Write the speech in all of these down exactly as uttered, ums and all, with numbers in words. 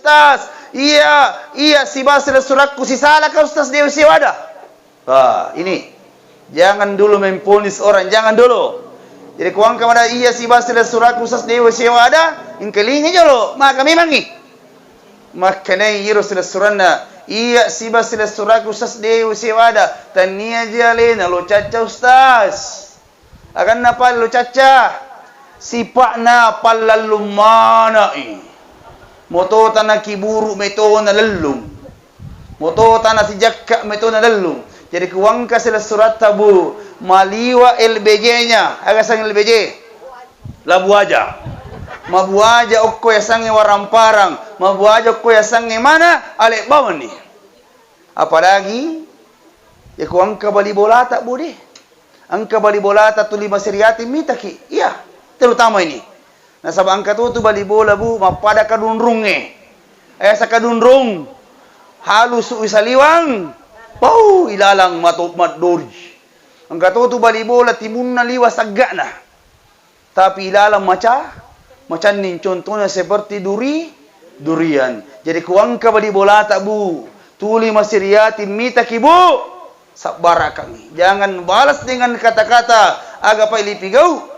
Ustaz, iya, iya siba silessurakku sisalaka Ustaz, dewa sewada. Wah, ini. Jangan dulu memvonis orang, jangan dulu. Jadi kuangka mada iya siba silessurakku Ustaz, dewa sewada, engkalingi jolo, maka memangi. Makkanai iro silessuranna, iya siba silessurakku Ustaz, dewa sewada, tania ji alena lo cacca Ustaz. Aganna pale lo cacca, sipa'na pallallung mana'i. Motota nakiburu metona lellung. Motota nasijakka metona lellung. Jadi kuangka silessuratta, Bu, maliwa L B J-nya. Aga sang L B J? Labu aja. Mabu aja okko yasangnge waramparang. Mabu aja okko yasangnge mana? Ale bawani. Apalagi ya kuangka bali bolata, Bu, deh. Engka bali bolata tuli masiriati mitaki. Iya, terutama ini. Nasaba engka to tu bali bola, Bu, mappada kadunrungnge. Eh, sakadunrung. Halusu isaliwang. Pau ilalang mato maddori. Engka to tu bali bola timunna liwa saggana. Tapi ilalang maca, macanning, contohnya seperti duri, durian. Jadi kuangka bali bolata, Bu, tuli masiriati mitaki, Bu. Sabbarakangngi. Jangan balas dengan kata-kata aga pai lipigau.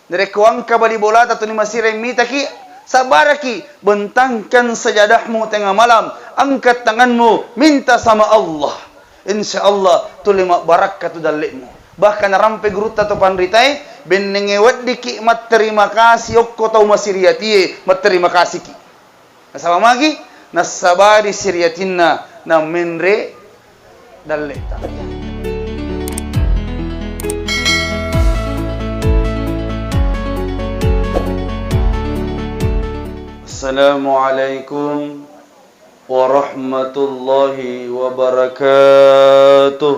Narekko engka bali bolata tuli masireng mitaki, sabbaraki, bentangkan sajadahmu tengah malam, angkat tanganmu, minta sama Allah. Insya Allah tuli mabbarakka tu dalle'mu. Bahkan narampe gurutta to panritae, bennenge weddiki matterima kasih okko tau masiriatie, matterima kasihki. Nasaba magi? Nassabari siriatinna, namenre dalleta. Assalamualaikum warahmatullahi wabarakatuh.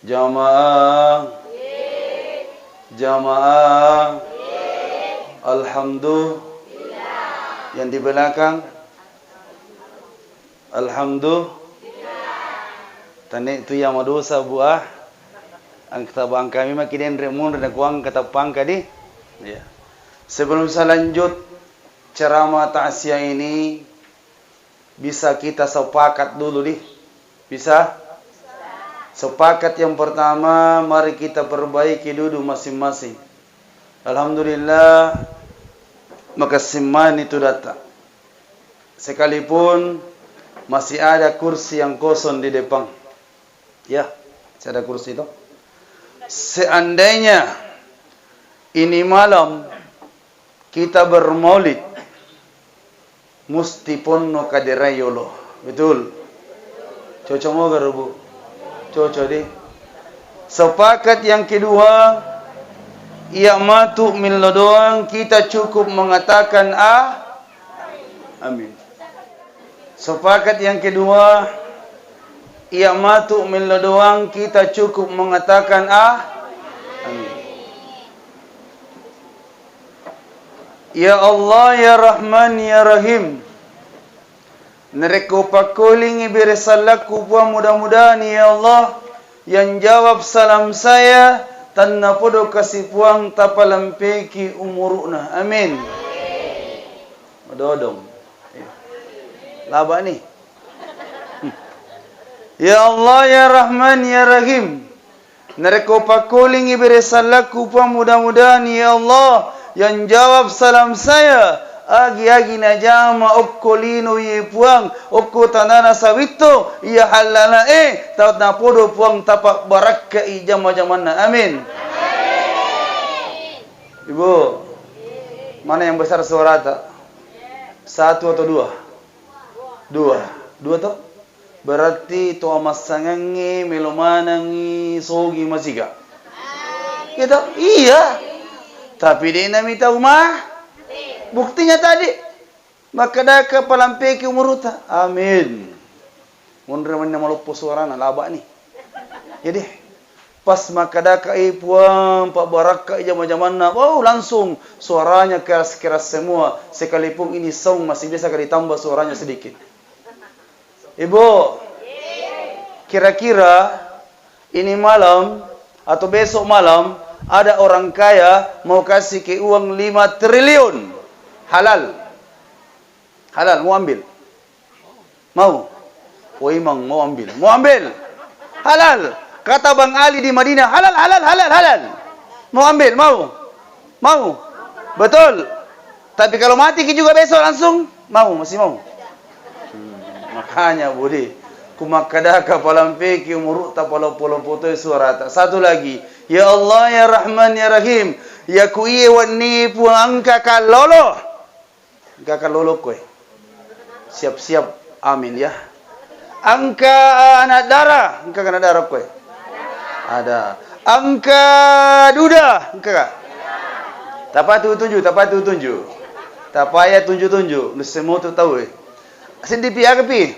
Jamaah. Jamaah. Alhamdulillah. Yang di belakang. Alhamdulillah. Tane tu yang madosa, Bu, ah. Angka tabang kami maki denre munre na kuang katapang kadi. Ya. Sebelum saya lanjut ceramah takziah ini, bisa kita sepakat dulu, di? Bisa? Sepakat yang pertama, mari kita perbaiki duduk masing-masing. Alhamdulillah, makessing mani tu data. Sekalipun masih ada kursi yang kosong di depan. Ya, masih ada kursi itu. Seandainya ini malam kita bermaulid, musti ponno kaderayolo. Betul? Cocok moga, Bu? Cocok, di. Sepakat yang kedua, iya matu millo doang, kita cukup mengatakan ah, amin. Sepakat yang kedua, iya matu millo doang, kita cukup mengatakan ah, amin. Ya Allah, ya Rahman, ya Rahim. Narekko pakkolingi bere sallakku, Puang, mudah-mudahan, ya Allah, yang jawab salam saya, tannapodo kasi Puang tapalampeki umuru'na. Amin. Madodong. Laba ni. Ya Allah, ya Rahman, ya Rahim. Narekko pakkolingi bere sallakku, Puang, mudah-mudahan, ya Allah, yang jawab salam saya, agi-agi najama okko lino ye Puang, okko tanana sawitto, iya hallala e, tau napodo Puang tapabbarakkai jama-jamanna. Amin. Ibu, mana yang besar suarata? Satu atau dua? Dua. Dua toh? Berarti to amassangangnge melo manengngi sogi masiga. Iya toh? Iya. Tapi de' nami tau ma. Buktinya tadi. Makkadaka palampeki umuruta. Amin. Monro manna maloppo suarana, laba ni. Jadi, pas makkadaka, "Eh, Puang, pabbarakkai jama-jamanna." Wow, langsung suaranya keras-keras semua. Sekalipun ini saung masih bisa kali tambah suaranya sedikit. Ibu, kira-kira ini malam atau besok malam Ada orang kaya mau kasih ke uang lima triliun. Halal. Halal, mau ambil? Mau? Woi, Mang, mau ambil? Mau ambil? Halal. Kata Bang Ali di Madinah, "Halal, halal, halal, halal." Mau ambil? Mau? Mau? Betul. Tapi kalau mati ki juga besok langsung, mau? Masih mau? Hmm, makanya, Budi, kumakkadaka palampeki umurutta palopo-lopo toi suarata. Satu lagi, ya Allah, ya Rahman, ya Rahim, ya ku iye wenni Puang engka kallolo. Engka kallolo koe. Siap-siap. Amin ya. Engka anak dara, engka anak dara koe. Ada. Engka duda, engka ka? Tapatu tunju, tapatu tunju. Tapaya tunju-tunju, nisseng moto tau e. Seddi pi aga pi?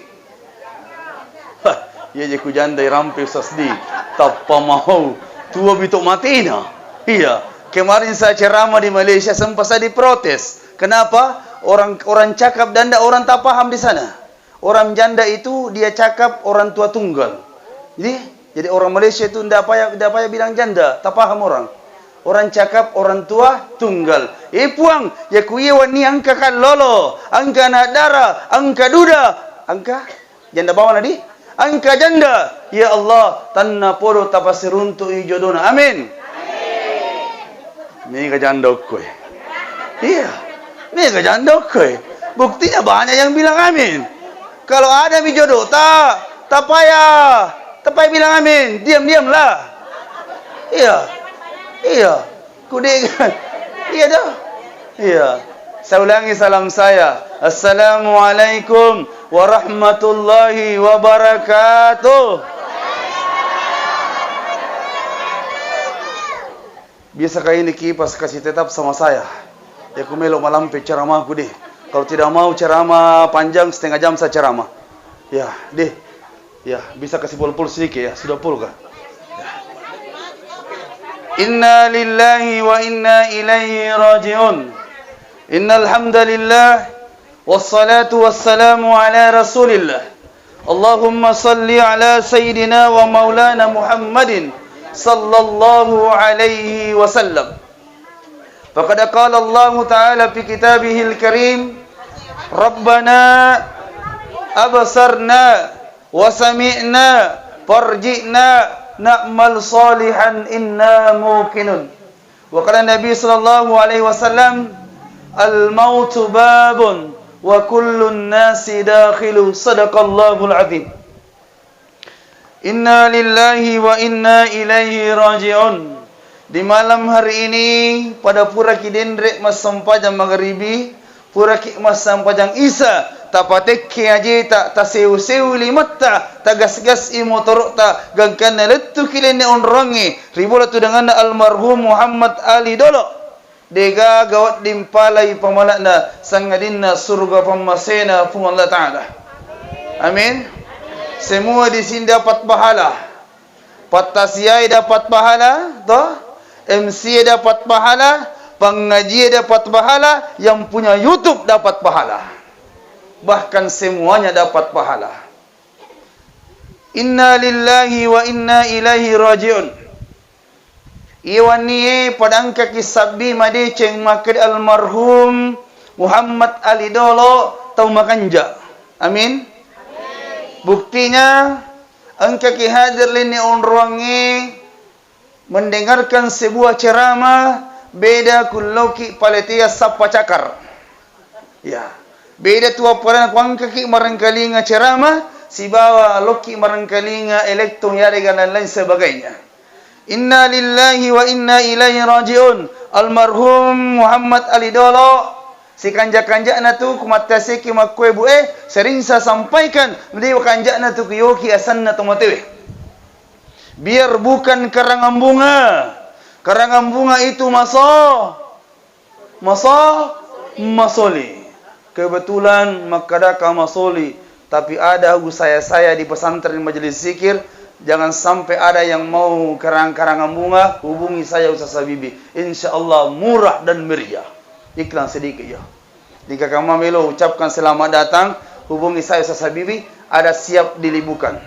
Hah, iya je ku janda irampe Ustaz di. Tappa mau. Tua bito matena. Iya. Kemarin saya ceramah di Malaysia, sempat saya diprotes. Kenapa? Orang, orang cakap dan ndak orang tak paham di sana. Orang janda itu dia cakap orang tua tunggal. Jadi, jadi orang Malaysia itu ndak payah, ndak payah bilang janda, tak paham orang. Orang cakap orang tua tunggal. Eh, Puang, ya ku iya wenni engka kallolo, engka anak dara, engka duda, engka janda bawang tadi? Engka janda. Ya Allah, tenna podo tapasiruntu'i jodona. Amin. Mega janda okkoe. Iya. Mega janda okkoe. Buktinya banyak yang bilang amin. Kalau ada mi jodoh, ta, tapaya, tapaya bilang amin. Diam-diamlah. Iya. Iya. Kude-, iya dah. Iya. Saya ulangi salam saya. Assalamualaikum warahmatullahi wabarakatuh. Biasa kayak ini kipas kasih tetap sama saya. Ya, ku melo malampe ceramahku deh. Kalau tidak mau ceramah panjang, setengah jam saya ceramah. Ya, deh. Ya, bisa kasih pol-pol sedikit ya, sudah pol kah? Ya. Inna lillahi wa inna ilaihi raji'un. Innal hamdalillah, wassalatu wassalamu ala Rasulillah. Allahumma salli ala sayyidina wa maulana Muhammadin sallallahu alaihi wasallam. Faqad qala Allahu ta'ala fi kitabihil karim, Rabbana absarna wa sami'na farji'na na'mal salihan inna muqinun. Wa qala Nabi sallallahu alaihi wasallam, "Al mautu babun wa kullun nasi dakhilu." Sadaqallahul azim. Inna lillahi wa inna ilaihi raji'un. Di malam hari ini, pada puraki denre massempajang magaribi, puraki massempajang isa, tapatekke ajeta, taseu-seu limetta, tagas-gasi motoro'ta, gangkanna lettuki lenne onrongnge ri bola tudanganna almarhum Muhammad Ali Dolo. Degaga wedding palai pamala'na, sangadinna suruga pammasena Puang Allah Ta'ala. Amin. Semua di sini dapat pahala. Pattasiai dapat pahala, toh? M C dapat pahala, pengajian dapat pahala, yang punya YouTube dapat pahala. Bahkan semuanya dapat pahala. Inna lillahi wa inna ilaihi raji'un. Iye wennie padangkaki sabbi madeceng makkeda almarhum Muhammad Ali Dolo tau makanja. Amin. Buktinya, engkaki hadir lenne onroangnge mendengarkan sebuah ceramah, beda kulloki paletea sappa cakar. Ya, beda tu apparana kuangkaki marengkalinga ceramah sibawa lokki marengkalinga elektron yarega lain-lain sebagainya. Inna lillahi wa inna ilaihi raji'un. Almarhum Muhammad Ali Dolo, sikanja-kanjana tu kumattasiki makkue bu e, sering saya sampaikan, mende kanjana tu kuyoki asanna tomatewe. Biar bukan karangan bunga. Karangan bunga itu maso, maso, masoli. Kebetulan makkadaka masoli, tapi ada usaya-saya di pesantren majelis zikir, jangan sampai ada yang mau karang-karangan bunga, hubungi saya Ustaz Habibi. Insya Allah murah dan meriah. Iklan sedikit ya. Jika kamu melo ucapkan selamat datang, hubungi saya Ustaz Habibi, ada siap dilibukan.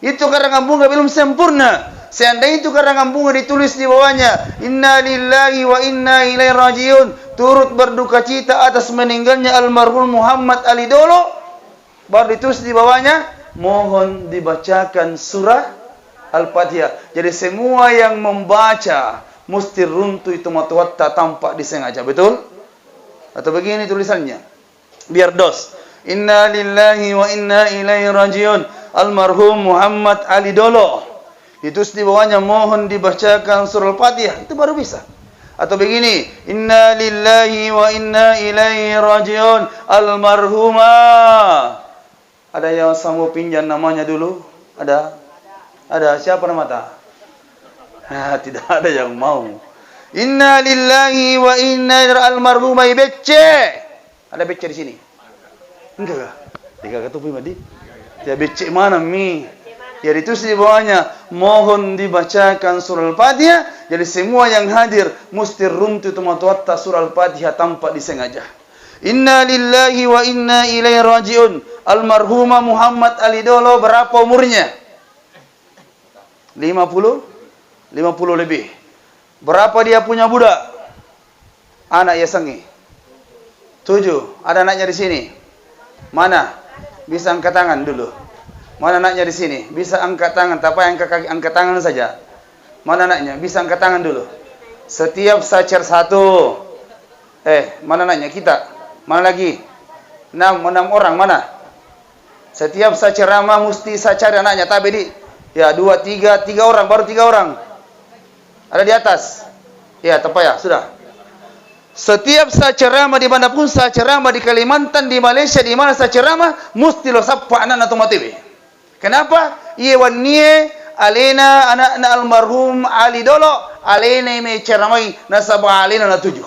Itu karangan bunga belum sempurna. Seandainya itu karangan bunga ditulis di bawahnya, "Inna lillahi wa inna ilaihi rajiun," turut berduka cita atas meninggalnya almarhum Muhammad Ali Dolo, baru ditulis di bawahnya, "Mohon dibacakan surah Al-Fatihah." Jadi semua yang membaca mesti runtuh itu matoatta tanpa disengaja, betul? Atau begini tulisannya. Biar dos. "Inna lillahi wa inna ilaihi rajiun. Almarhum Muhammad Ali Dolo." Itu di bawahnya, "Mohon dibacakan surah Al-Fatihah." Itu baru bisa. Atau begini, "Inna lillahi wa inna ilaihi rajiun. Almarhumah." Ada yang sanggup pinjam namanya dulu? Ada? Ada. Siapa namata? Ah, tidak ada yang mau. "Inna lillahi wa inna ilaihi almarhumah Becce." Ada Becce di sini? Enggak kah? Enggak kah tuh, Madi? Ya, Becce mana mi? Ya, itu sih bawahnya, "Mohon dibacakan surah Al-Fatihah." Jadi semua yang hadir mesti runtuh itu matoatta surah Al-Fatihah tanpa disengaja. "Inna lillahi wa inna ilaihi rajiun." Almarhumah Muhammad Ali Dolo berapa umurnya? Lima puluh? Lima puluh lebih. Berapa dia punya budak? Anak yasengnge? Tujuh. Ada anaknya di sini? Mana? Bisa angkat tangan dulu. Mana anaknya di sini? Bisa angkat tangan. Tapai angkat kaki, angkat tangan saja. Mana anaknya? Bisa angkat tangan dulu. Setiap sacer satu. Eh, mana anaknya? Kita. Mana lagi? Enam, enam orang. Mana? Setiap saya ceramah mesti saya cari anaknya, tabe di. Ya, dua, tiga, tiga orang, baru tiga orang. Ada di atas. Ya, tempat ya, sudah. Setiap saya ceramah di mana pun saya ceramah, di Kalimantan, di Malaysia, di mana saya ceramah, mesti lo sappa anakna to matewe. Kenapa? Iye wennie alena anakna almarhum Ali Dolo, alena me ceramai nasaba alena natuju.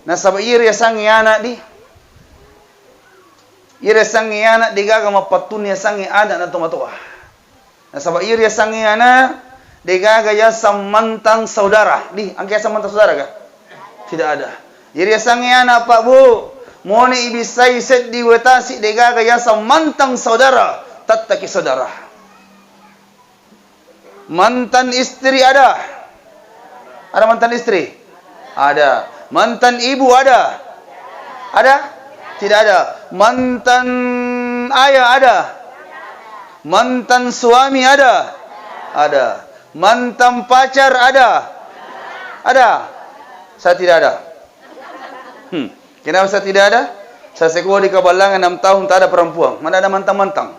Nasaba iyaro yasengnge anak di, iyaro yasengnge anak degaga mappattunna yasengnge anak na tomatoa. Nasaba iyaro yasengnge anak degaga yaseng mantang saudara. Di, engka yaseng mantang saudara ga? Tidak ada. Iyaro yasengnge anak, Pak, Bu, moni ibissai seddi wetasi degaga yaseng mantang saudara, tettaki saudara. Mantan istri ada? Ada mantan istri? Ada. Mantan ibu ada? Ada? Tidak ada. Mantan ayah ada? Mantan suami ada? Ada. Mantan pacar ada? Ada? Saya tidak ada. Hmm. Kenapa saya tidak ada? Saya sekolah di Kabalangan enam tahun, tak ada perempuan. Mana ada mantan-mantan?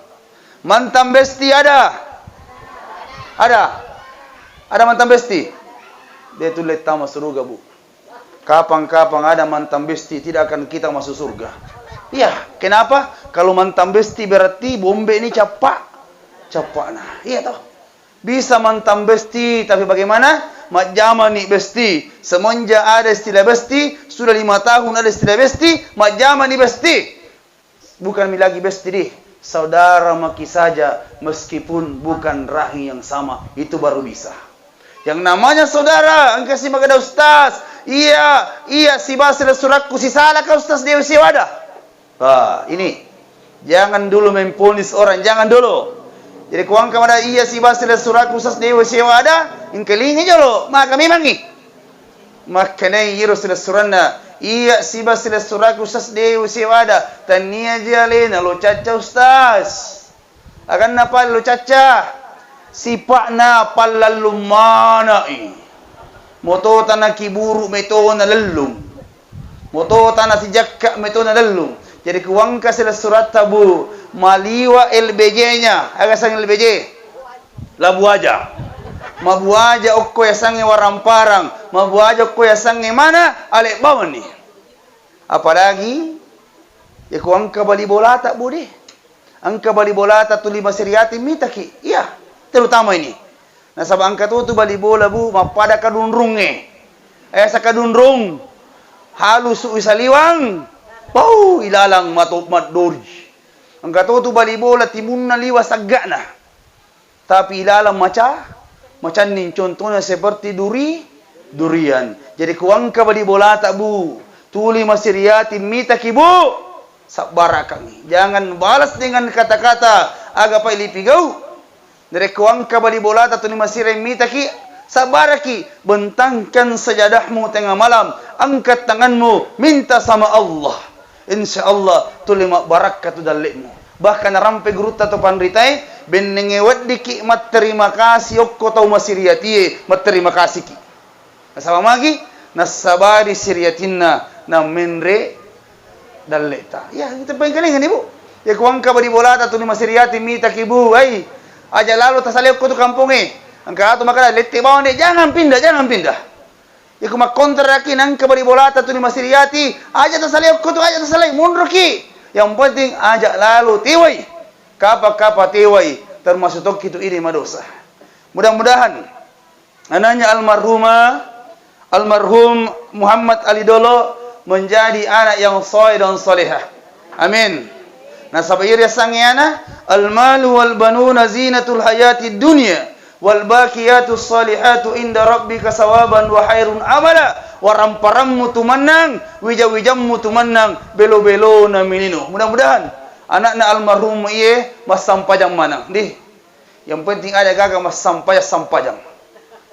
Mantan besti ada? Ada? Ada mantan besti? Dia tulle tama suruga, Bu. Kapang-kapang ada mantan besti, tidak akan kita masuk surga. Iya, kenapa? Kalau mantan besti berarti bombe ini cappa, cappa. Nah, iya toh. Bisa mantan besti, tapi bagaimana? Majjamani besti. Semenjak ada istilah besti, sudah lima tahun ada istilah besti, majjamani besti. Bukan mi lagi besti di, saudara maki saja, meskipun bukan rahim yang sama, itu baru bisa. Yang namanya saudara, engka si magada ustaz, iya, iya si basi surakku si salaka ustaz dia usia wada. Ah, ini. Jangan dulu memponis orang, jangan dulu. Jadi kuangka mada iya si basi surakku ustaz dia usia wada, engka lingi jolo, maka memangi. Makkenai iro silessurenna, iya siba silessurakku sasdewe sewada, tannia ji alena lo cacca ustaz. Aganna pale lo cacca, sipa'na pallallung manai. Motota nakiburu metona lellung. Motota nasijakka metona lellung. Jadi kuwangka silessuratta, Bu, maliwa L B J-nya. Aga sang L B J? Labu aja. Mabu aja okko yasengnge waramparang, mabu aja okko yasengnge mana, ale bawani. Apalagi, ya ku engka bali bolata, Bu, de. Engka bali bolata tuli maseriati mitaki. Iya, terutama ini. Nasaba engka to tu bali bola, Bu, mappada kadunrungnge. Eh, sakadunrung. Halusu isaliwang. Pau ilalang matu maddori. Engka to tu bali bola timunna liwa sagga'na. Tapi ilalang maca, macanning, contohnya seperti duri, durian. Jadi ku engka bali bolata, Bu, tuli masiriati mitaki, Bu, sabbarakangngi. Jangan balas dengan kata-kata, aga pai lipigau. Narekko engka bali bolata tuli masiri mitaki, sabbaraki, bentangkan sajadahmu tengah malam, angkat tanganmu, minta sama Allah. Insya Allah tuli mabbarakka tu dalle'mu. Bahkan narampe gurutta to panritae, bennengnge weddikki matterima kasih okko tau masiri atie, matterima kasihki. Nasaba magi? Nassabari siri atinna, namenre dalle'ta. Iya, itu paling kelingan, Ibu. Ya, ku engka bali bolata tuli masiri ati mitaki, Bu, ai. Aja lalo tasalai okko tu kampongnge. Engka atu makkeda, lette bawang de, jangan pindah, jangan pindah. Ya, ku makkontraki nengka bali bolata tuli masiri ati, aja tasalai okko tu, aja tasalai, munruki. Yang penting aja lalo tewai. Kapa-kapa tewai, termasuk tokki tu ini madosa. Mudah-mudahan anaknya almarhumah, almarhum Muhammad Ali Dolo menjadi anak yang soleh dan solehah. Amin. Nasaba iri yasengnge ana, "Al-malu wal banuna zinatul hayatid dunya, wal baqiyatus solihatu inda rabbika sawaban wa khairun amala." Waramparammu tu mennang, wija-wijammu tu mennang, belo-belona mi lino. Mudah-mudahan anakna almarhum iye massampajang maneng. Di. Yang penting ada gaga massampajang-sampajang.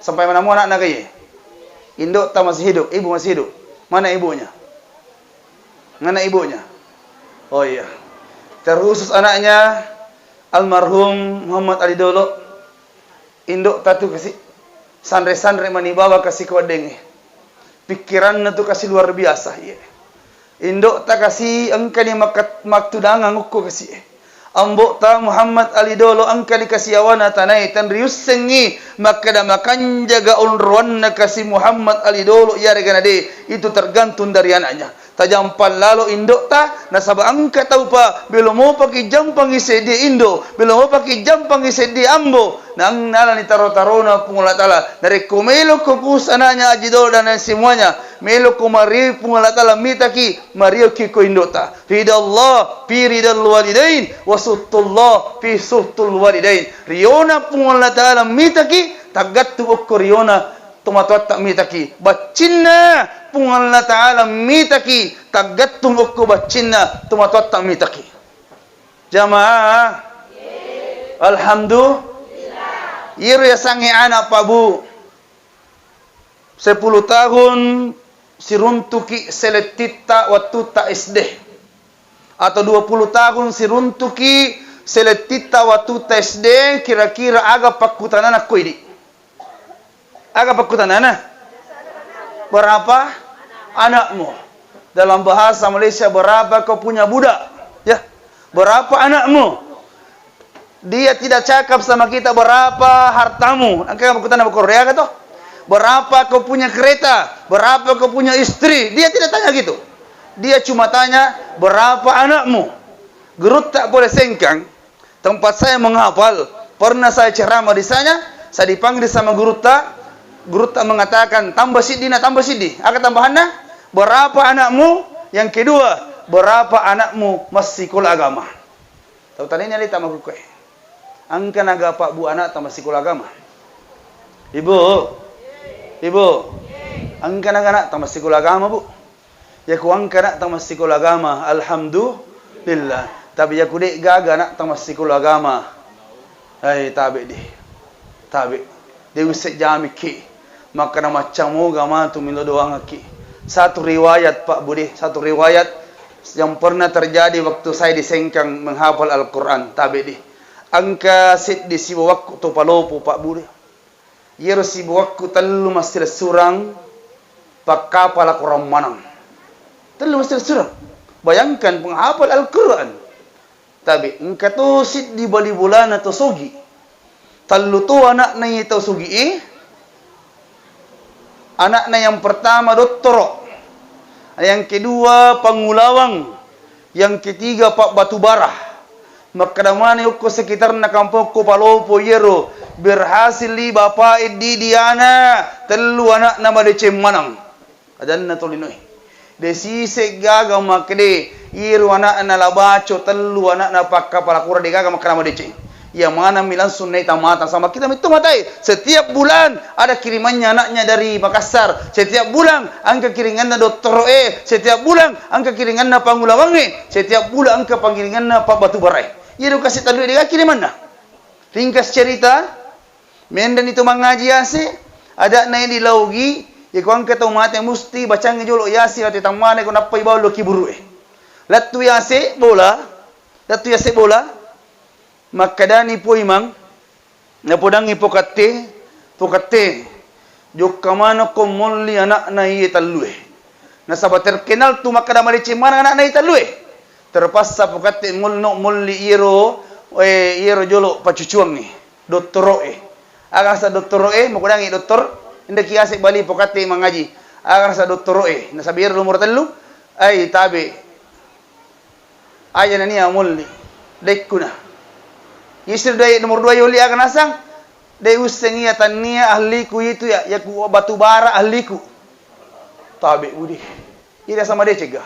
Sampajang mana mu anakna gaye? Indokta masih hidup, ibu masih hidup. Mana ibunya? Mana ibunya? Oh iya. Terkhusus anaknya almarhum Muhammad Ali Dolo. Indokta tu kasi sanre-sanre mani bawa kasi kewaddenge. Pikiranna tu kasi luar biasa, iye. Indokta kasi engkani makkat-, mattudangang okko kasi. Ambokta Muhammad Ali Dolo engkani kasi yawana tanae, tenriussengngi makkeda makanjaga onroanna kasi Muhammad Ali Dolo iyarega nade, itu tergantung dari anaknya. Tajampang lalo indokta, nasaba engka taupa belo mopaki jampangi seddie indo, belo mopaki jampangi seddie ambo, nang nalani taro-tarona Puang Allah Taala. Narekko melokko kusananya aji dolo dan lain semuanya, melokko mario Puang Allah Taala mitaki, marioki ko indokta. Ridallah fi ridal walidain, wa suhtullah fi suhtul walidain. Riona Puang Allah Taala mitaki, taggattu okko riona tomatoatta mitaki. Baccinna Puang Allah Taala mitaki, taggattung okko baccinna tomatoatta mitaki. Jamaah, alhamdulillah. Iyaro yasengnge anak, Pak Bu, sepuluh tahun siruntuki selettitta wattutta S D, atau dua puluh tahun siruntuki selettitta wattutta S D, kira-kira aga pakkutanana ko idi? Aga pakkutanana? Berapa anakmu? Dalam bahasa Malaysia, berapa kau punya budak? Ya, berapa anakmu? Dia tidak cakap sama kita, "Berapa hartamu?" Engka pakkutana Korea ka to? "Berapa kau punya kereta? Berapa kau punya istri?" Dia tidak tanya gitu. Dia cuma tanya, "Berapa anakmu?" Gurutta pole Sengkang, tempat saya menghafal, pernah saya ceramah di sana, saya dipanggil sama gurutta, gurutta mengatakan, "Tambah siddi na, tambah siddi." Aga tambahanna? "Berapa anakmu?" Yang kedua, "Berapa anakmu massikola agama?" Tau tanini alita makkukue. Engka naga Pak Bu anakta massikola agama? Ibu, Ibu, engka naga anakta massikola agama, Bu? Yaku engka anakta massikola agama, alhamdulillah. Tapi yaku de gaga anakta massikola agama, hai, tabe di. Tabe. De usse jamikki. Makkeda macca moga matu melo doangekki. Satu riwayat, Pak Budi, satu riwayat yang pernah terjadi waktu saya di Sengkang menghafal Al-Quran, tabe di. Engka seddi sibawakku to palopo, Pak Budi. Iyaro sibawakku tellu massilessurang pakkapala Quran maneng. Tellu massilessurang. Bayangkan penghafal Al-Quran. Tapi engka to siddi bali bolana to sogi. Tellu to anakna iye tau sogi e. Anakna yang pertama dottoro, yang kedua pangulawang, yang ketiga pabbatubara. Makkeda maneng okko sekitarna kampokku palopo iyero, berhasil li bapak e didi ana, tellu anakna madeceng maneng. Adanna tolinoe. De sise gaga makkede, iyero anakna Labaco, tellu anakna pakkapala Quran, de gaga makkeda madeceng. Iya maneng mi langsung naita mata sama kita metto matae. Setiap bulan ada kirimannya anaknya dari Makassar. Setiap bulan engka kiringanna dottoro e. Setiap bulan engka kiringanna pangulawang e. Setiap bulan engka pangiringanna pabbatubara e. Iyero kasi tellu de gaga kirimanna. Ringkas cerita, menreni tu mangaji yase, ada'na idi laugi, yako engka tau mate musti bacangngi jolo yase late tammana ko nappai bawang lo kiburu'e. Lettu yase bola, lettu yase bola, makkadani Puang Imang, napodangngi Pokatte, Pokatte, jokka manokko molli ana'na iye tellue. Nasaba terkenal tu makkada madeceng maneng ana'na iye tellue. Terpaksa Pokatte ngolno molli iyero, eh, iyero jolo pacucuangnge, dottoro'e. Aga nasa dottoro'e, makudangngi doktor, ndeki yase bali Pokatte mangaji. Aga nasa dottoro'e, nasaba iyero nomor tellu, ai tabe. Aja nania molli, dekkuna. Yisir dua, nomor dua yolli aga nasang, de usseng iya tannia ahliku itu ya, yaku batu bara ahliku. Tabe budi. Ida sama decega.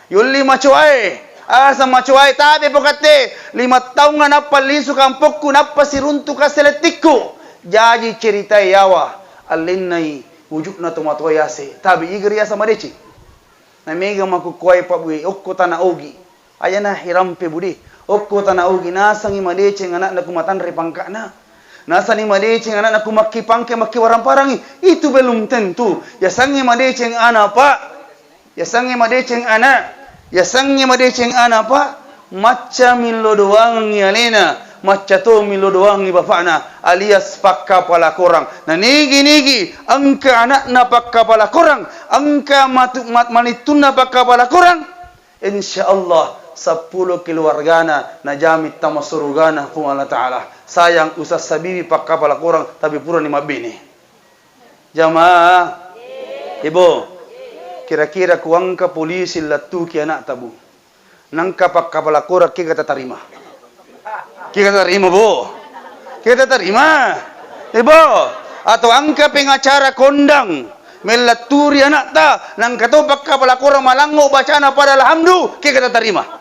Yolli macoae, aga sama coae tabe Pokatte, lima taunga nappa lisu kampokku, nappa siruntu kaselettikku. Jaji ceritae yawa, allennai wujudna tomatoa yase. Tabe igeri asa madeceng. Na mega makkukkuwae Pak Bue, okko tana ogi. Ajana irampe budi. Okko tana ogi, nasangi madeceng anakna ku matanre pangka'na. Nasangi madeceng anakna ku makki pangke, makki warang-parangi. Itu belum tentu. Yasangi madeceng ana, Pak. Yasangi madeceng ana. Yasangi madeceng ana, Pak. Macca millo doangengngi alena. Macca to millo doangengngi bapakna, alias pakkapala korang. Na nigi-nigi engka anakna pakkapala korang, engka matu-, mat-, manittunna pakkapala korang, insya Allah seppulo keluargana najamin tama surugana Puang Allah Ta'ala. Sayang, Ustaz Sabibi pakkapala korang, tapi purani mabbene. Jamaah, Ibu, kira-kira kuangka polisi lettuki anakta, Bu? Nangka pakkapala korang, kega tatarima? Kega tatarima, Bu? Kega tatarima? Eh, Bu, atau angka pengacara kondang, melletturi anakta, nangka to pakkapala korang malango bacana pada alhamdu, kega tatarima?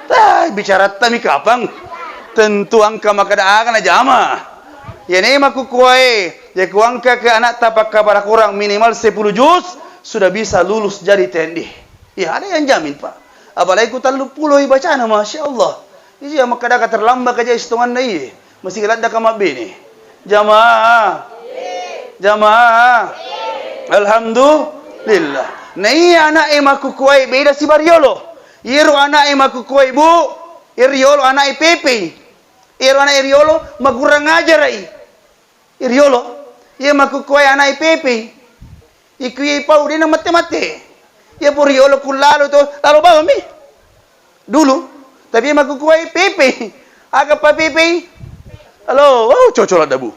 Tai, bicaratta mi kapang. Tentu angka makkada aga najama. Iyane makkukkuwae, yako angka ke anakta pakkapala korang minimal sepuluh juz, sudah bisa lulus jadi T N D. Iya, ada yang jamin, Pak. Apalagi ku telluppulo i bacana, Masya Allah. Iya, makkadaka terlambat aja istomanna iye. Masih ladda ka mabbene. Jamaah. Jamaah. Alhamdulillah. Na iya ana'e makkukkuwae beda siba riolo. Iyero ana'e makkukkuwae, Bu, e riolo ana'e pepei. Iyero ana'e riolo makurang ajarai. Iriolo, iya makkukkuwae ana'e pepei. Iko iya pau de' namate-mate. Iya pura riolo ku lalo to, lalo bawang mi. Dulu, tapi iya makkukkuwae pepei. Aga pa pepei? Halo, oh, cocok lah dabu.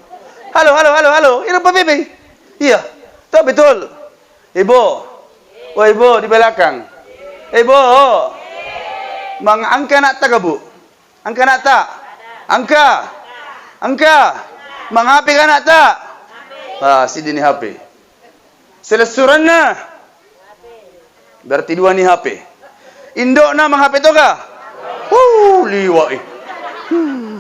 Halo, halo, halo, halo. Ina pa pepei? Iya. Tak betul. Ibu. Oh, Ibu di belakang. Ibu. Mang angka anak tak, Bu? Engka anakta? Engka? Engka? Manghape ka anakta? Ah, siddi ni H P. Selessurenna? Berarti dua ni H P. Indo'na manghape toga? Uh, liwa i. Hmm.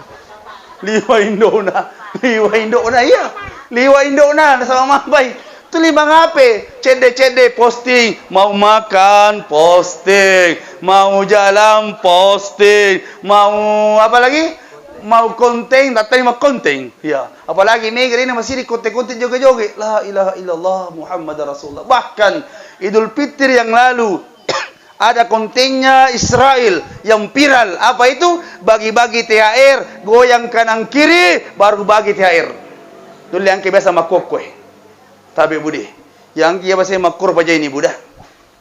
Liwa indo'na. Liwa indo'na, iya. Liwa indo'na, nasaba mampai. Tuli manghape, cedde-cedde posting, mau makan posting, mau jalan posting, mau apa lagi? Mau konten, tattai mau konten. Ya, apalagi mega ini masih di konten-konten joget-joget. La ilaha illallah Muhammad Rasulullah. Bahkan Idul Fitri yang lalu ada kontennya Israel yang viral. Apa itu? Bagi-bagi T H R, goyang kanan kiri, baru bagi T H R. Tuli angke biasa makkokkoe. Tabe budi. Yang kia bahasa makkoro pajaini buda.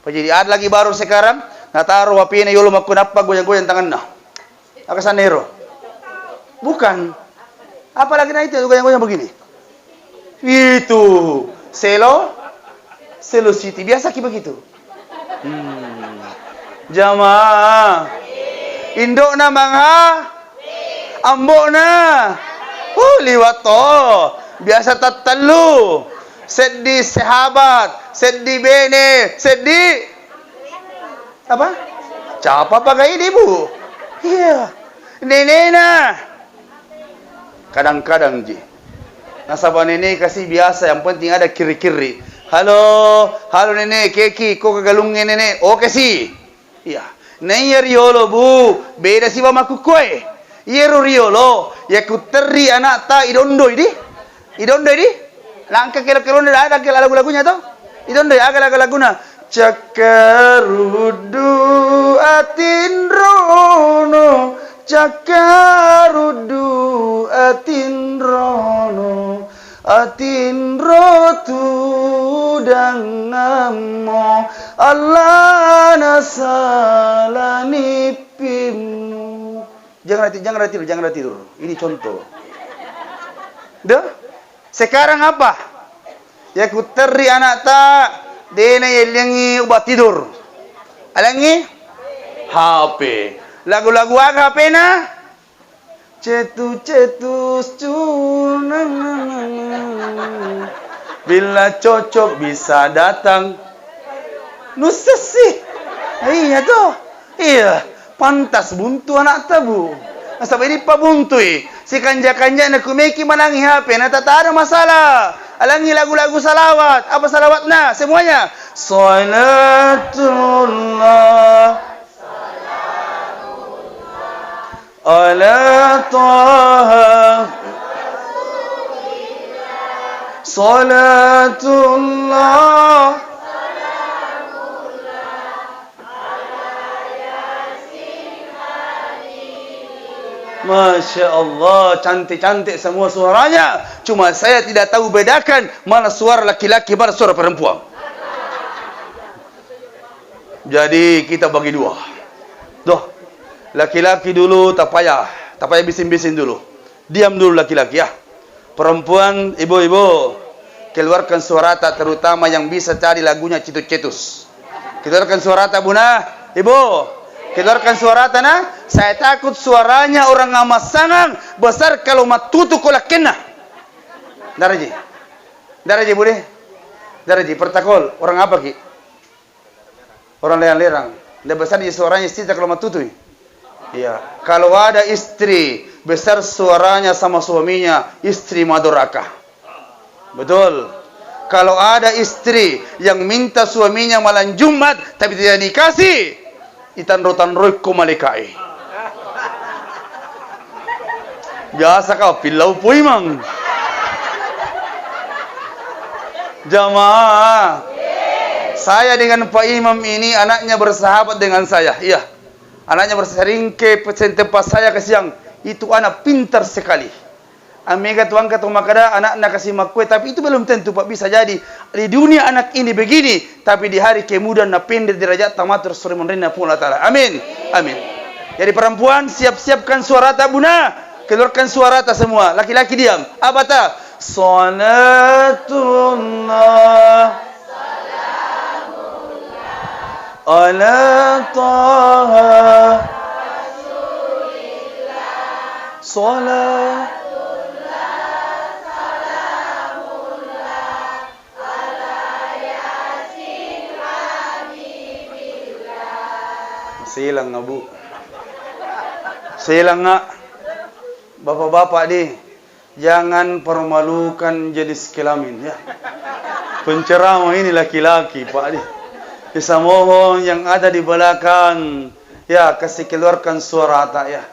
Pajaini ada lagi baru sekarang, nataro H P-na yolo makko nappa goyang-goyang tanganna. Aga sanna ero? Bukan. Apalagi na itu goyang-goyang begini. Itu. Selo. Selo City. Biasa ki begitu. Hmm. Jamaah. Indokna mangha. Ambokna. Uh, liwat to. Biasa tattellu. Seddi sahabat, seddi bene, seddi apa? Capa pagai ibu? Iya. Nenena. Kadang-kadang ji. Nasaba nene kasi biasa, yang penting ada kiri-kiri. Halo, halo nene, keki, ko kegalungnge nene? Oke si. Iya. Naiya riolo, Bu, beda siba makkukkoe. Iyaro riolo, yakutterri ana'ta idondoi di. Idondoi di. Langka kelo-kelonna ada ke lagu-lagunya to. Idondoi aga lagu-laguna. Cakkaruddu atinrono, cakkaruddu atinrono, atinro tudangammo, Allah nasalani pimmu. Jangan rati-, jangan ratidur, jangan ratidur. Ini contoh. Deh, sekarang apa? Yakutterri ana'ta, dena yelliangi ubat tidur. Alangi? H P. Lagu-lagu aga H P-na? Cetu-cetu cunang. Bila cocok bisa datang. Nussessi. Iya to. Iya. Pantas buntu ana'ta, Bu. Nasaba idi pabuntui. Sikanja-kanjana kumeki manangi H P, na tak ada masalah. Alangi lagu-lagu salawat. Apa salawatna? Semuanya. Salatullah ala Taha. Salatullah. Masya Allah, cantik-cantik semua suaranya. Cuma saya tidak tahu bedakan mana suara laki-laki, mana suara perempuan. Jadi kita bagi dua. Doh, laki-laki dulu tapaya, tapaya bising-bising dulu. Diam dulu laki-laki ya. Perempuan, ibu-ibu, keluarkan suarata, terutama yang bisa cari lagunya Cetus-Cetus. Keluarkan suarata, Buna, Ibu. Keluarkan suarata, nah. Saya takut suaranya orang Amassangang besar kalau mattutu ko lakkenna. Daraji. Daraji, Bude. Daraji, pertakol. Orang apa ki? Orang lerang-lerang. Nda besar di suaranya istri kalau matutui. Iya. Kalau ada istri besar suaranya sama suaminya, istri madoraka. Betul. Kalau ada istri yang minta suaminya malam Jumat tapi tidak dikasih, itanro-tanroikko malaikai. Biasa kau pillau poimang. Jamaah, saya dengan Pak Imam ini anaknya bersahabat dengan saya. Iya. Anaknya berseringke pesen tempat saya ke siang. Itu anak pintar sekali. Amega tuangka tu makkeda anakna kasi makkue, tapi itu belum tentu, Pak, bisa jadi di dunia anak ini begini, tapi di hari kemudian napendek derajat tamatur suri monrinna Puang Allah Ta'ala. Amin. Amin. Jadi perempuan, siap-siapkan suarata, Buna. Keluarkan suarata semua. Laki-laki diam. Abata. Salatullah ala Taha. Salat. Silang, Bu. Silang, Bapak-bapak di. Jangan permalukan jenis kelamin, ya. Penceramah ini laki-laki, Pak, di. Bisa mohon yang ada di belakang, ya, kasih keluarkan suarata, ya.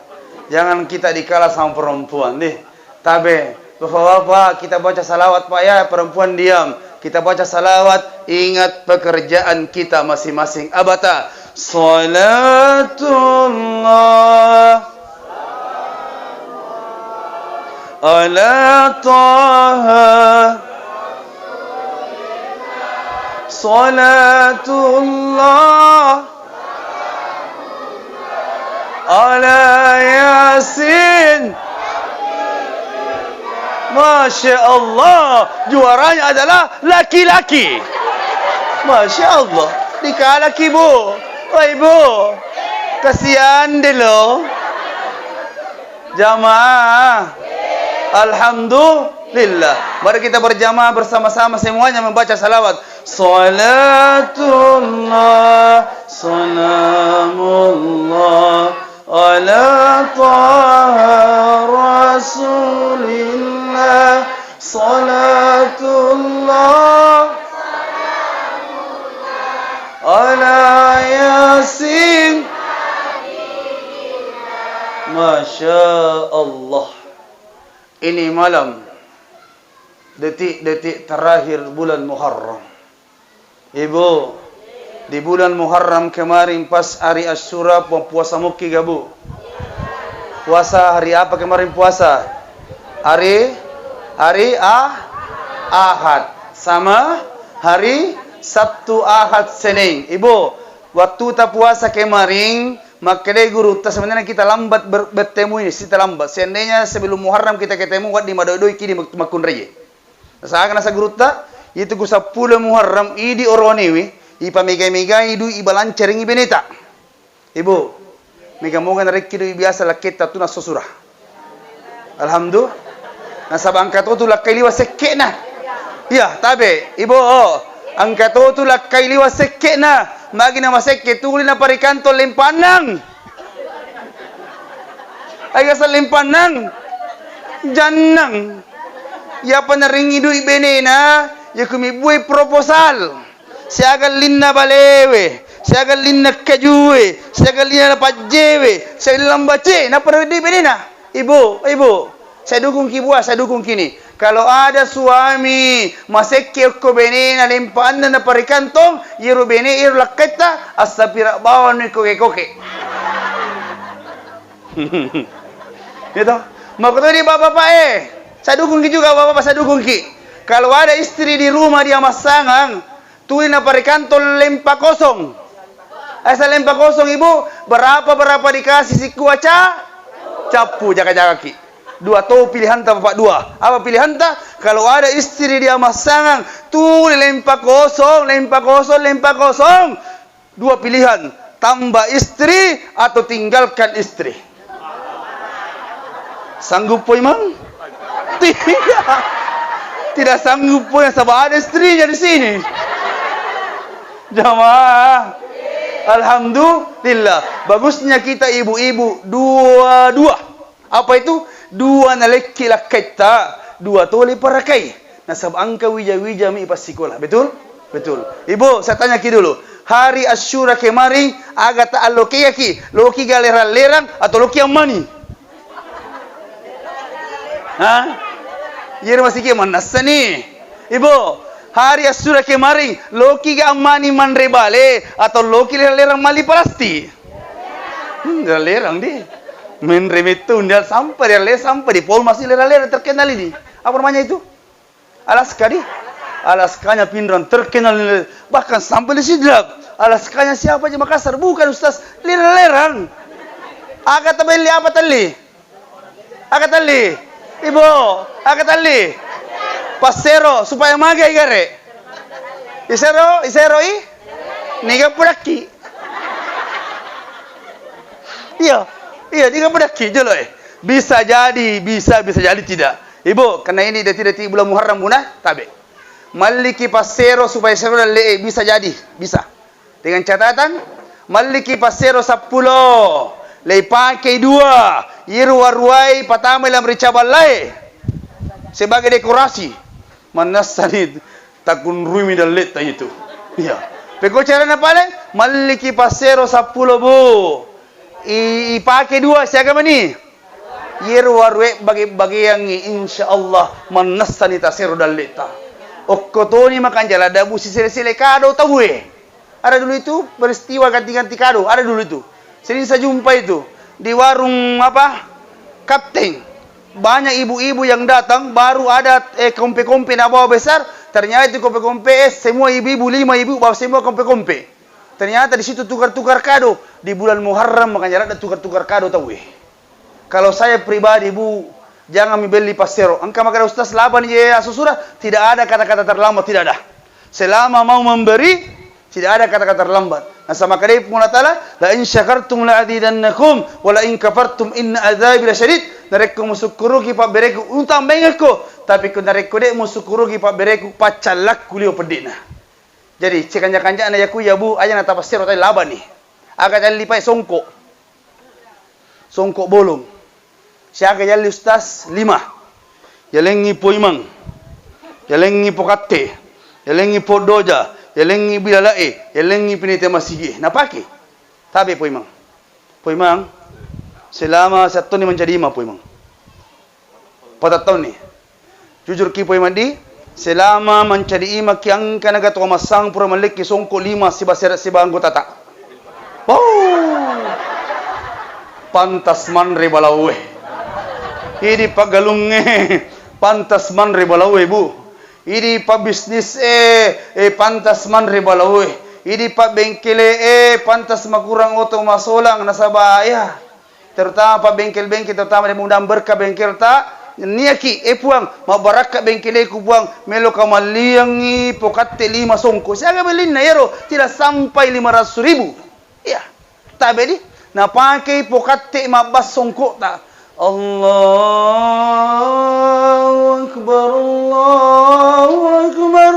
Jangan kita dikalah sama perempuan, di. Tabe, bapak-bapak, kita baca salawat, Pak, ya. Perempuan diam. Kita baca salawat, ingat pekerjaan kita masing-masing. Abata. Salatullah ala Taha. Salatullah ala Yasin. Masya Allah, juaranya adalah laki-laki. Masya Allah, dikalaki, Bu. Wah, Ibu, kasihan deh lo. Jamaah. Alhamdulillah. Mari kita berjamaah bersama-sama semuanya membaca salawat. Salatullah, salamullah ala Taha Rasulillah. Salatullah ala Yasin. Masya Allah. Ini malam, detik-detik terakhir bulan Muharram. Ibu, di bulan Muharram kemarin pas hari Asyura, pu-, puasa mukki ga, Bu? Puasa hari apa kemarin puasa? Hari, hari Ah-, Ahad. Sama hari Sabtu, Ahad, Senin. Ibu, waktu ta puasa kemarin, makkedai gurutta, sebenarnya kita lambat ber-, bertemu ini, kita lambat. Seandainya sebelum Muharram kita ketemu, wedding madoi-doi ki di mak-, makkunraie. Nasaba nasa gurutta, itu ku seppulo Muharram idi oroanewe, ipamega-megai dui, ibalancarengi beneta. Ibu, mega-moga narekki dui biasa lakketta tu nasso sura. Alhamdulillah. Nasaba engka to tu lakkai liwa sekke'na. Iya, tabe, Ibu, oh. Engka to tu lakkai liwa sekke'na. Magi na masekke tuli na parikantong lempannang. Aga selleng pannang? Jannang. Iyapa narengngi dui benena, yaku mibbuai proposal. Siaga linna balewe, siaga linna kajue, siaga linna pajjewe, siaga linna lambace, nappa naweddui benena. Ibu, ibu, saya dukung ki bua, saya dukung kini. Kalau ada suami masekke okko benena lempa anna na parikantong, iyaro bene iyaro lakketta, assapira bawang koke-koke. Gitu. Maka tadi bapak-bapak eh, saya dukung ki juga bapak-bapak, saya dukung ki. Kalau ada istri di rumah dia massangang, tuli na parikantong lempa kosong. Asa lempa kosong, Ibu, berapa-berapa dikasih sikua ca-, cappu, jaga-jaga ki. Dua to pilihanta, Bapak, dua. Apa pilihanta? Kalau ada istri dia massangang, tuli lempa kosong, lempa kosong, lempa kosong. Dua pilihan, tambah istri atau tinggalkan istri. Sanggup po imang? Tidak. Tidak sanggup po yang, sebab ada istrinya di sini. Jamaah. Alhamdulillah. Bagusnya kita ibu-ibu dua-dua. Apa itu? Dua nalekki lakketta, dua toli parakai. Nasaba engka wija-wija mi passikola. Betul? Betul. Ibu, saya tanya ki dulu. Hari Asyura kemarin, aga ta allokeaki? Loki ga lerang-lerang atau loki ammani? Hah? Iyaro masigi mannessa ni. Ibu, hari Asyura kemarin, loki ga ammani manre bale atau loki lerang-lerang mali palasti? Hmm, lerang-lerang di. Menre metto undial sampai lerang-lerang, sampai di Polmas lerang-lerang terkenal ini. Apa namanya itu? Alaska di. Alaskanya Pinrang terkenal, bahkan sampai di Sidrap. Alaskanya siapa aja Makassar? Bukan, Ustaz, lerang-lerang. Aga tabelli, apa telli? Aga telli? Ibu, aga telli? Passero supaya magai gare. Isero, isero i? Niga pudakki. Iya, iya, niga pudakki jolo eh. Bisa jadi bisa, bisa jadi tidak. Ibu, karena ini detik-detik bulan Muharram, Bu, nah, tabe. Malliki passero supaya sero dalle, eh, bisa jadi, bisa. Dengan catatan, malliki passero seppulo, leipakei dua, iyaro waruwae patamai lam ri cabang lae sebagai dekorasi. Mannessani takunruimi dalletta itu. Iya. Pekko carana pale, malliki passero seppulo, Bu. I-, ipake dua siaga mani? Iyaro warue bage-bageangngi, insya Allah mannessani tasero dalletta. Okko toni makanja ladde bu sisele-sele kado tauwe. Ada dulu itu peristiwa ganti-ganti kado, ada dulu itu. Sering saya jumpa itu di warung apa? Kapten. Banyak ibu-ibu yang datang, baru ada, eh, kompe-kompe nabawa besar, ternyata itu kompe-kompe, eh, semua ibu-ibu, lima ibu bawa semua kompe-kompe. Ternyata di situ tukar-tukar kado. Di bulan Muharram makanya ada tukar-tukar kado tauwe. Kalau saya pribadi, Bu, jangan mibelli passero. Engka makkeda ustaz, labani je asusura, tidak ada kata-kata terlambat, tidak ada. Selama mau memberi, tidak ada kata-kata terlambat. Nasaba makkedai Puang Allah Taala, "La in syakartum la azidannakum, wa la in kafartum inna azabi lasyadid." Narekko musukkuruki pabbereku, utambaingekko. Tapi ko narekko de musukkuruki pabbereku, paccallakku lio pedde'na. Jadi, cikanja-kanjana yaku ya, Bu, aja natapassero tadi labani. Aga calli pae songko. Songko bolong. Siaga yalli ustaz? Lima. Yalengngi poimang. Yalengngi pokatte. Yalengngi poddoja. Yalengngi bilalae. Yalengngi pinite masigi. Napake. Tabe poimang. Poimang. Selama siattonni mancaji imang, Puang Imang. Patattonni. Jujur ki, Puang Imang, di, selama mancaji imang ki, engka naga to massang pura mallekki songko lima siba sere siba anggotata. Wow. Pantas manre balaue. Idi paggalungnge. Pantas manre balaue, Bu. Idi pabisnis e, e, pantas manre balaue. Idi pabbengkele e, pantas makurang oto masolang nasaba, ya. Terutama pabbengkel-bengkel, terutama di mudah berkah bengkelta, niaki, e Puang, mabbarakka bengkeleku Puang, meloka malliangngi pokatte lima songko. Siaga bellinna ero, tidak sampai lima ratus ribu. Iya. Tabe di, napakei pokatte mabbas songkota. Allahu Akbar, Allahu Akbar.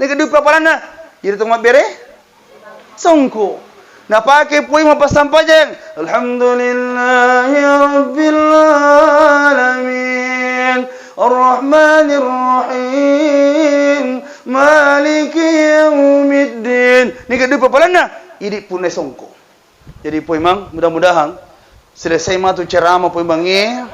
Nega dupa paranna, iri to mabbere songko. Napake poi mappassampajang. Alhamdulillahi rabbil alamin. Arrahmanir rahim. Maliki yaumiddin. Nega dupa paranna, idi punna songko. Jadi, Puang Imang, mudah-mudahan selesai matu ceramah Puang Imang e,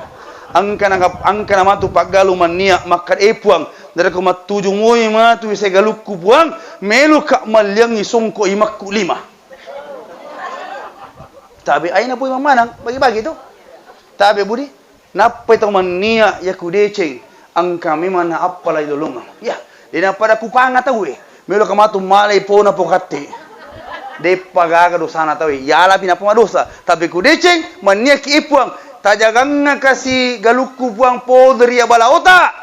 engkana, engkana matu paggalu mannia makkada, e Puang, narekko mattuju moi matu ise galukku Puang, meloka malliangngi songko imakku lima. Tabe aina Puang Imang manang, bagi-bagi tu. Tabe Budi. Nappai tau mannia yaku deceng, engka memang naappalai lolongeng. Ya, de nappada kupanga tauwe. Meloka matu malai pona pokatte. Deppa gaga dosana tauwe. Yalapi nappa madosa. Tapi ku deceng, mannia ki e Puang. Tajagangnga kasi galukku Puang pole ri abala ota.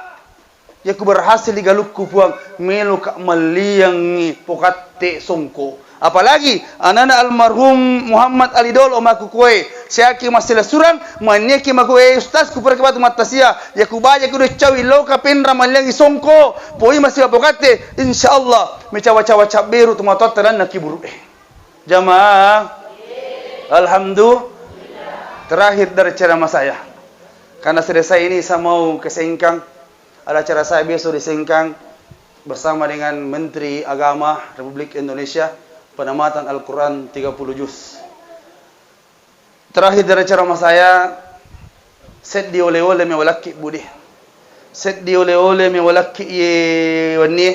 Yaku berhasil di galukku Puang, meloka malliangngi pokatte songko. Apalagi anana almarhum Muhammad Ali Dolo makkukoe, siaki massilasurang, manniaki makkoe ustaz ku puraki batu mattasia, yaku baja ku deccawi loka penra malliangngi songko, poi masiwa pokatte, insyaallah, mecawa-cawa cabberu tu matoatta lanna kiburu e. Jamaah, alhamdulillah. Terakhir dari ceramah saya, karena selesai ini saya mau ke Sengkang. Ada acara saya besok di Sengkang bersama dengan Menteri Agama Republik Indonesia, penamatan Al-Quran tiga puluh juz. Terakhir dari ceramah saya, seddi ole-ole mewalakki Budi. Seddi ole-ole mewalakki ye wenni.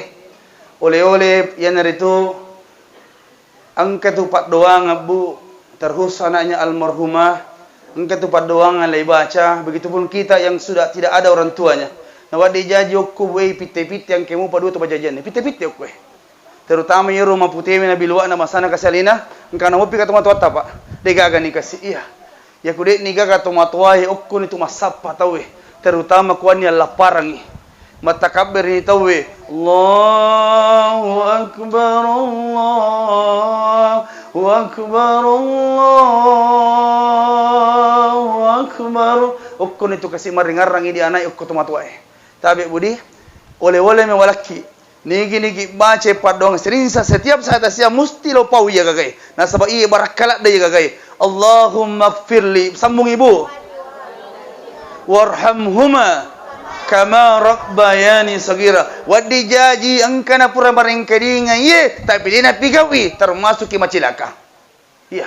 Ole-ole iyanaritu Engka tu paddoangeng, Bu, terkhusus anaknya almarhumah, engka tu paddoangeng lei baca, begitupun kita yang sudah tidak ada orang tuanya. Nawaddi jaji okko, Bu, e, pitte-pitte engka mupa dua tu pajajianna. Pitte-pitte okko e. Terutama iyaro maputewe nabiluwa'na masana kasi alena, engka namoppi ka tomatoatta, Pak. De gaga ni kasi, iya. Yaku de'ni gaga tomatoae, okkoni tu massappa tauwe, terutama kuanni allapparangngi. Mattakabbirni tauwe, Allahu Akbar, Allahu Akbar, Allahu Akbar. Okkoni tu kasi maringarrangngi di anai okko tomatoae. Tabe Budi, ole-ole mewalakki. Nigi-nigi baca paddoang sirinsa setiap saat sia musti lo pau iya gagae. Nasaba iya barakka ladde iya gagae. Allahumma gfirli, sambung Ibu. Warhamhuma kama rabbayani sagira. Waddi jaji engka na pura marengkadinga iye, tapi de napigaui, termasuk ki macilaka. Iya.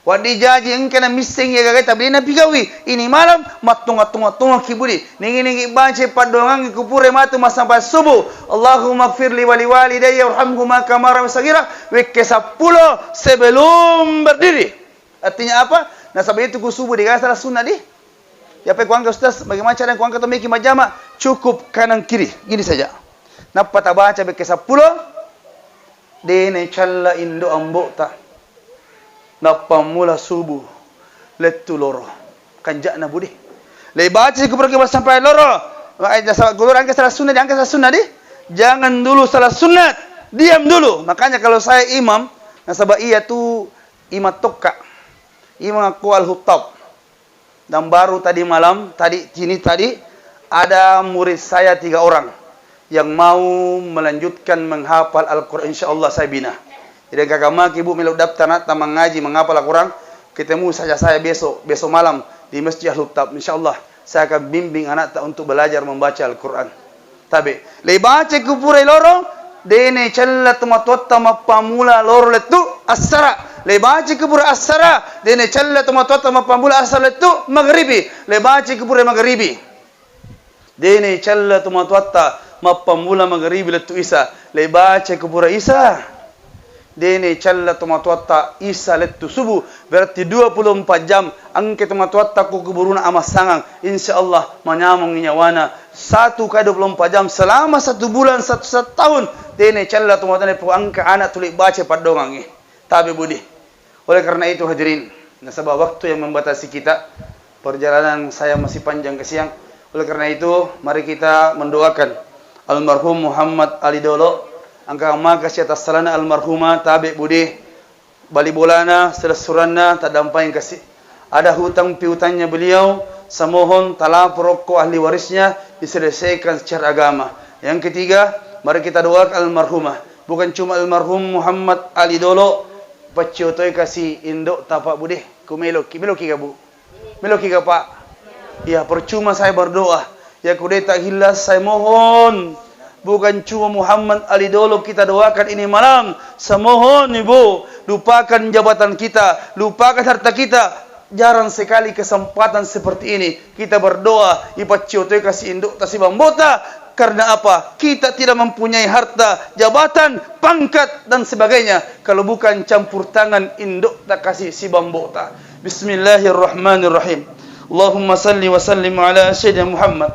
Waddi jaji engka na misseng iya gagae, tapi de napigaui. Ini malam, mattonga-tonga-tonga ki Budi. Nigi-nigi baca paddoangangngi ku pura matu massampai subuh. Allahumma gfirli wali walidayya warhamhuma kama rabbayani sagira. Wekke seppulo sebelum berdiri. Artinya apa? Nasaba itu ku subuh de gaga salat sunna di. Yape kuangka Ustaz, bagaimana cara kuangka to meki majama? Cukup kanan kiri, gini saja. Nappa tabaca bekke seppulo, de naicalla indo ambo'ta. Nappa mula subuh, lettu loro. Kanja'na Budi. Lei baca ku pergi sampai loro. Eh, nasaba guru angka salat sunna di, angka salat sunna di. Jangan dulu salat sunat. Diam dulu. Makanya kalau saya imam, nasaba iya tu imam tokka. Imam aku al-huttab. Dan baru tadi malam, tadi, ini tadi, ada murid saya tiga orang yang mau melanjutkan menghafal Al-Quran. Insya Allah saya bina. Jadi, kakak maki ibu melo daftar anak taman ngaji menghafal Al-Quran, ketemu saja saya besok, besok malam di Masjid Al-Huttab. Insya Allah saya akan bimbing anakta untuk belajar membaca Al-Quran. Tabe, lei baca ku pura loro, de naicalla tomatoatta mappamula loro lettu. assara, le baca kubura assara, dene cella tomatoatta mappammula assara lettu magaribi, le baca kubura magaribi. Dene cella tomatoatta mappammula magaribi lettu isa, le baca kubura isa. Dene cella tomatoatta isa lettu subuh, berarti dua puluh empat jam engka tomatoatta ko kuburuna amassangang. Insya Allah manyameng nyawana satu kali dua puluh empat jam selama satu bulan, satu, satu tahun. Dene cella tomatoatta po engka anak tuli baca paddongangi. Tabe budi. Oleh karena itu hadirin, nasaba waktu yang membatasi kita, perjalanan saya masih panjang ke siang. Oleh karena itu, mari kita mendoakan almarhum Muhammad Ali Dolo, engka maka siatassalana almarhumah, tabe budi, bali bolana, selessuranna, taddampeng kasi. Ada hutang piutangnya beliau, semohon talapor ko ahli warisnya diselesaikan secara agama. Yang ketiga, mari kita doakan almarhumah. Bukan cuma almarhum Muhammad Ali Dolo, pacciotoi kasi indo tapa bude. Ku meloki, meloki ga bu? Meloki ga pak? Ya, percuma saya berdoa. Ya kude tak hilas saya mohon. Bukan cuma Muhammad Ali Dolo kita doakan ini malam. Semohon ibu, lupakan jabatan kita, lupakan harta kita. Jarang sekali kesempatan seperti ini kita berdoa, ipacciotoi kasi indo tasibambota. Karena apa? Kita tidak mempunyai harta, jabatan, pangkat, dan sebagainya kalau bukan campur tangan indo takasi sibambota. Bismillahirrahmanirrahim. Allahumma salli wa sallim ala Sayyidina Muhammad.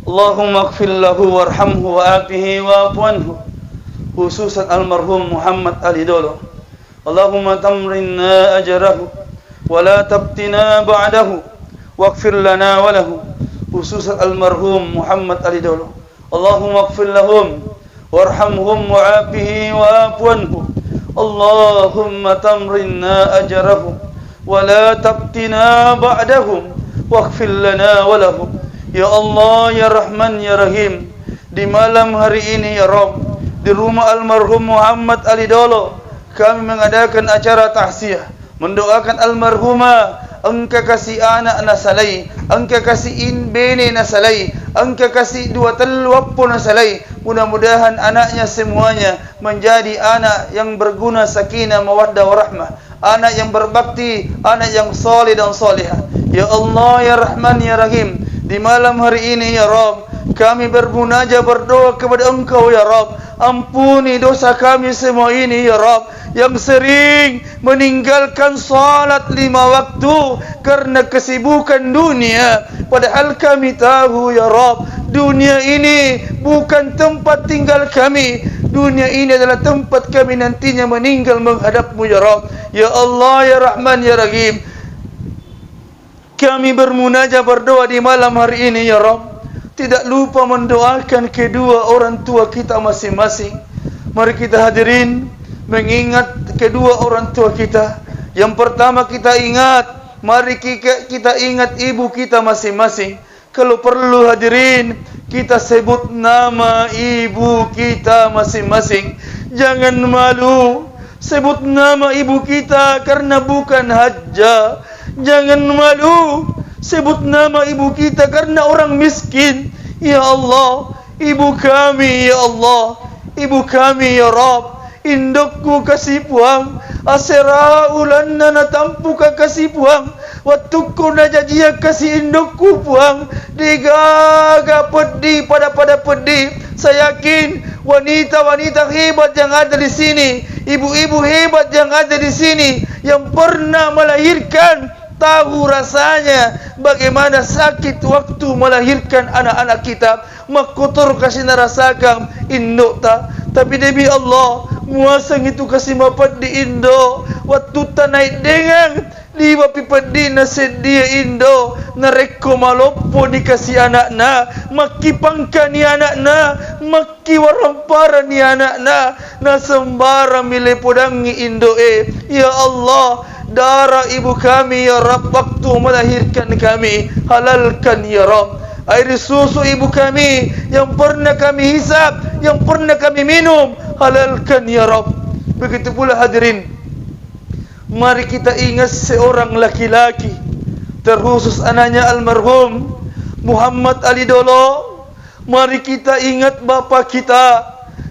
Allahumma ighfir lahu warhamhu wa afihi wa'fu anhu, khususan almarhum Muhammad Ali Dolo. Allahumma tamrinna ajrahu wa la tabtina ba'dahu, waghfir lana wa lahu, khususan almarhum Muhammad Ali Dolo. Allahumma ighfir lahum warhamhum wa afihi wa'fu anhu. Allahumma tamrinna ajrahum wa la tabtina ba'dahum, waghfir lana wa lahum. Ya Allah, ya Rahman, ya Rahim, di malam hari ini, ya Rabb, di rumah almarhum Muhammad Ali Dolo, kami mengadakan acara tahziah, mendoakan almarhumah, engka kasi anak nasalai, engka kasi in-, bene nasalai, engka kasi dua tellu appo nasalai. Mudah-mudahan anaknya semuanya menjadi anak yang berguna, sakinah, mawaddah, warahmah, anak yang berbakti, anak yang saleh dan salihah. Ya Allah, ya Rahman, ya Rahim, di malam hari ini, ya Rabb, kami bermunajat, berdoa kepada Engkau, ya Rabb. Ampuni dosa kami semua ini, ya Rabb, yang sering meninggalkan salat lima waktu karena kesibukan dunia. Padahal kami tahu, ya Rabb, dunia ini bukan tempat tinggal kami. Dunia ini adalah tempat kami nantinya meninggal menghadap-Mu, ya Rabb. Ya Allah, ya Rahman, ya Rahim. Kami bermunajat, berdoa di malam hari ini, ya Rabb. Tidak lupa mendoakan kedua orang tua kita masing-masing. Mari kita hadirin mengingat kedua orang tua kita. Yang pertama kita ingat, mari ki-, kita ingat ibu kita masing-masing. Kalau perlu hadirin, kita sebut nama ibu kita masing-masing. Jangan malu sebut nama ibu kita karena bukan hajjah. Jangan malu sebut nama ibu kita karena orang miskin. Ya Allah, ibu kami, ya Allah, ibu kami, ya Rabb. Indokku kasi Puang, asera ulanna natampuka kasi Puang, wettukku najajiang kasi indokku Puang, degaga peddi, pada-pada peddi. Saya yakin wanita-wanita hebat yang ada di sini, ibu-ibu hebat yang ada di sini, yang pernah melahirkan, tahu rasanya bagaimana sakit waktu melahirkan anak-anak kita. Makkotoro kasi narasakang indo'ta. Tapi demi Allah, muaseng itu kasi mapeddi indo. Wattutta naeddengang, liwe'pi peddina seddie indo. Narekko malopponi kasi ana'na, makkipangkani ana'na, makkiwaramparani ana'na, nasembarang milepodangngi indo'e. Ya Allah, darah ibu kami, ya Rabb, waktu melahirkan kami, halalkan, ya Rabb. Air susu ibu kami yang pernah kami hisap, yang pernah kami minum, halalkan, ya Rabb. Begitu pula hadirin, mari kita ingat seorang laki-laki, terkhusus anaknya almarhum Muhammad Ali Dolo. Mari kita ingat bapak kita,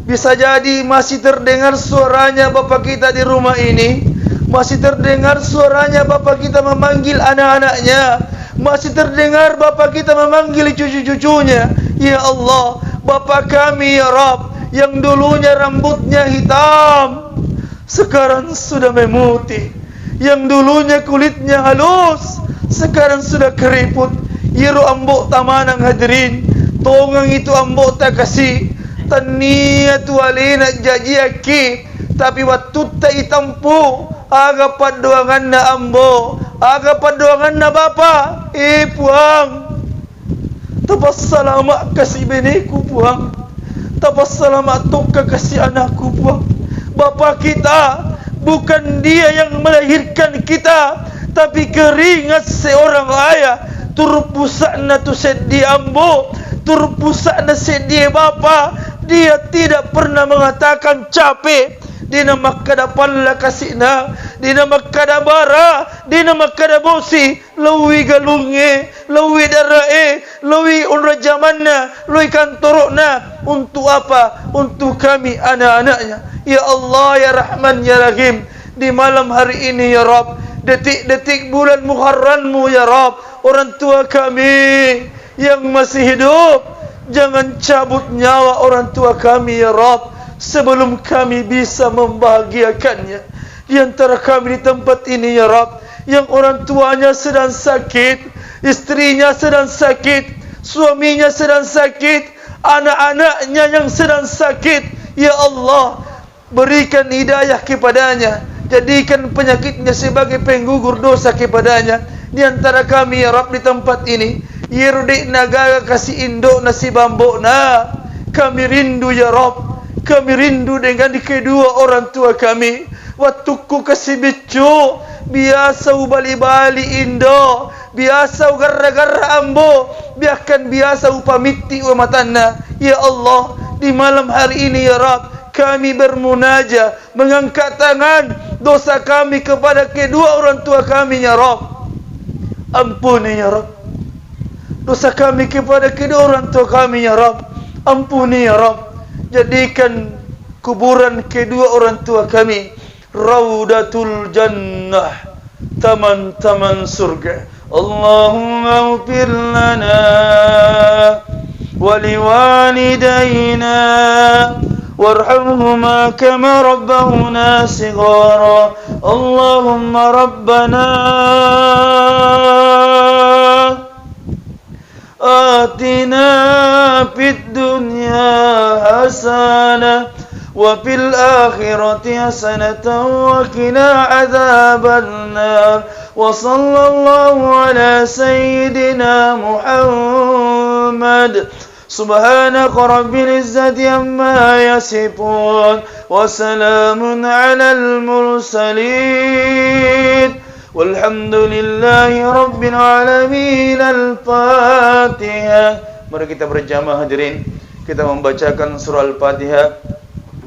Bisa jadi masih terdengar suaranya Bapak kita di rumah ini, masih terdengar suaranya Bapak kita memanggil anak-anaknya, masih terdengar Bapak kita memanggil cucu-cucunya. Ya Allah, Bapak kami ya Rabb, yang dulunya rambutnya hitam, sekarang sudah memutih. Yang dulunya kulitnya halus, sekarang sudah keriput. Iyaro ambo' tamanang hadirin, tongang itu ambo' takasi, tannia tu alena jajiakki, tapi wattutta itempu, aga paddoanganna ambo', aga paddoanganna bapa', eh Puang. Tapassalama' kasi beneku, Puang. Tapassalama' tokka kasi anakku, Puang. Bapa' kita, bukan dia yang melahirkan kita, tapi keringat seorang ayah. Turpusa'na tu seddie ambo', turpusa'na seddie bapa', dia tidak pernah mengatakan capek. Dena makkada palla kasi'na, dena makkada bara, dena makkada bosi. Laowi galungnge, laowi dara'e, laowi onrong jamanna, laowi kantoro'na. Untuk apa? Untuk kami anak-anaknya. Ya Allah, ya Rahman, ya Rahim, di malam hari ini, ya Rabb, detik-detik bulan Muharrammu, ya Rabb, orang tua kami yang masih hidup, jangan cabut nyawa orang tua kami, ya Rabb, sebelum kami bisa membahagiakannya. Di antara kami di tempat ini, ya Rabb, yang orang tuanya sedang sakit, istrinya sedang sakit, suaminya sedang sakit, anak-anaknya yang sedang sakit. Ya Allah, berikan hidayah kepadanya, jadikan penyakitnya sebagai penggugur dosa kepadanya. Di antara kami, ya Rabb, di tempat ini, iyaro de'na gaga kasi indo'na sibawa ambo'na, kami rindu, ya Rabb, kami rindu dengan kedua orang tua kami. Wattukku kasi biccu, biasa ubali-bali indo, biasa ugarra-garra ambo, bahkan biasa upamitti wa matanna. Ya Allah, di malam hari ini, ya Rabb, kami bermunajat, mengangkat tangan, dosa kami kepada kedua orang tua kami, ya Rabb. Ampuni, ya Rabb. Dosa kami kepada kedua orang tua kami, ya Rabb. Ampuni, ya Rabb. Jadikan kuburan kedua orang tua kami Raudatul Jannah, taman-taman surga. اللهم اغفر لنا ولوالدينا وارحمهما كما ربونا صغارا. اللهم ربنا آتنا في الدنيا حسنة وفي الآخرة حسنة وقنا عذاب النار. وصلى الله على سيدنا محمد. سبحان رب العزة عما يصفون. وسلام على المرسلين. Walhamdulillahi rabbil alamin. Al-Fatihah. Mari kita berjamaah, hadirin. Kita membacakan surah Al-Fatihah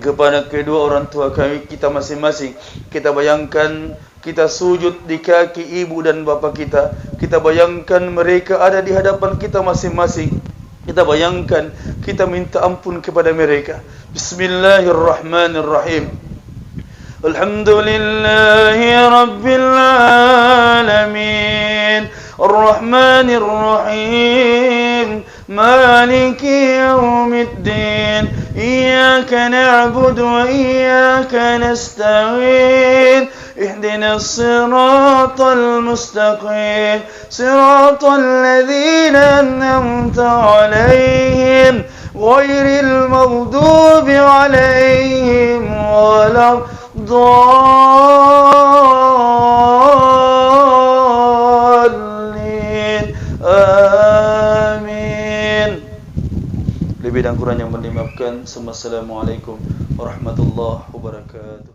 kepada kedua orang tua kami, kita masing-masing. Kita bayangkan kita sujud di kaki ibu dan bapak kita. Kita bayangkan mereka ada di hadapan kita masing-masing. Kita bayangkan, kita minta ampun kepada mereka. Bismillahirrahmanirrahim. Alhamdulillahi rabbil alamin. Arrahmanirrahim. Maliki yaumiddin. Iyyaka na'budu wa iyyaka nasta'in. اهدنا الصراط المستقيم، صراط الذين أنعمت عليهم، غير المغضوب عليهم ولا الضالين. آمين. Lebih dan kurangnya mohon dimaafkan. Assalamualaikum warahmatullahi wabarakatuh.